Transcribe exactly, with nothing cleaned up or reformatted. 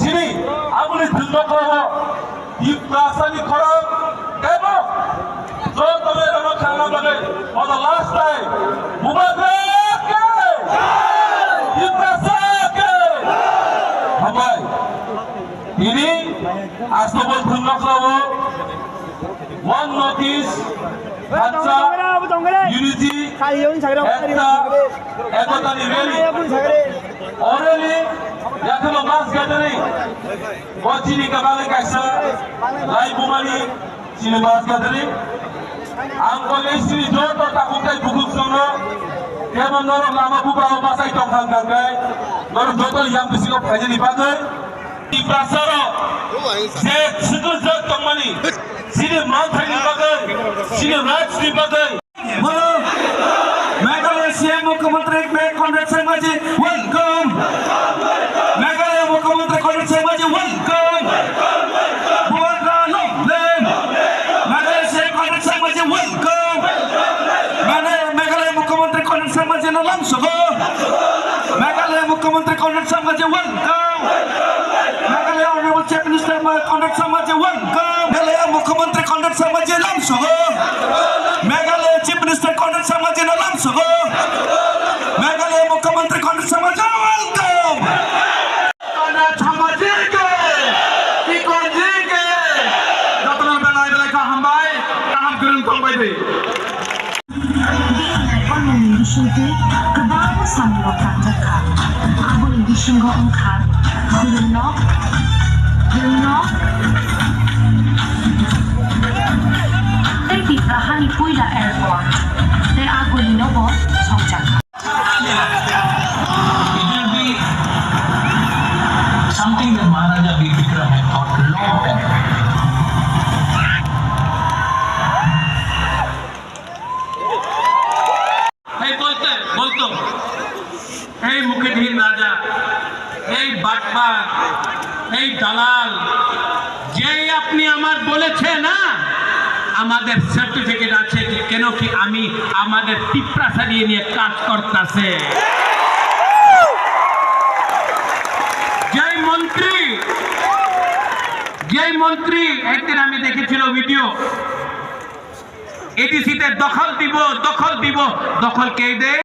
Sini, aboni thwngnokrao Tiprasani khorang tebo joto berama khangna bagwi for the last time Bubagra ke! Tiprasa ke! Hambai. Tini aswk thwngnokrao One North East, Hatsa, Unity, Ekta, Ekotani Rally. O rally, yakhulo mass gathering. Bo chini kabangni kaisa lai bumani chini mass gathering. Ang kole chini joto takhuk tai bukhuk songno, kebo norok lama buphao bachai tongkha hwnkha khe, norok joto yang bisingo phainani bagwi. Tiprasarok je swkang jak tongmani, chini manthaini bagwi, chini rights ni bagwi. Hello, Meghalaya C M Mukhyamantri Conrad Sangma ji, welcome. Meghalaya Mukhyamantri Conrad Sangma ji, welcome. Bubagra long live. Meghalaya C M Conrad Sangma ji, welcome. Meghalaya, Meghalaya Mukhyamantri Conrad Sangma ji no lamsogo. Meghalaya Mukhyamantri Conrad Sangma ji, welcome. Meghalaya Honorable Chief Minister Conrad Sangma ji, welcome. Meghalaya Mukhyamantri Conrad Sangma ji lamsogo. Meghalaya Chief Minister Conrad Sangma ji no lamsogo. Meghalaya Mukhyamantri Conrad Sangma ji, welcome. Conrad Sangma ji ke, Tikon ji ke. Jotono belai belai kha hambai, kaham kwrwng tongbai di. Bini online bisingtwi kwbangma samungrok tangjak kha. Aboni bisingo wng kha Gulumnok, Gulumnok, tei Tipra hani puila airport tei a gulino bo songjak kha. It will be something that Maharaja Bir Bikram had thought long time. এই বলতে বলতো, এই মুখেবিহীন রাজা, এই বাটপার, এই দালাল, যেই আপনি আমার বলেছে না, আমাদের সার্টিফিকেট আছে, কেন কি আমি আমাদের তিপ্রাসারি নিয়ে কাজ করতেছে। যেই মন্ত্রী, যেই মন্ত্রী একদিন আমি দেখেছিল ভিডিও, এডিসিতে দখল দিব, দখল দিব, দখল কে দেয়?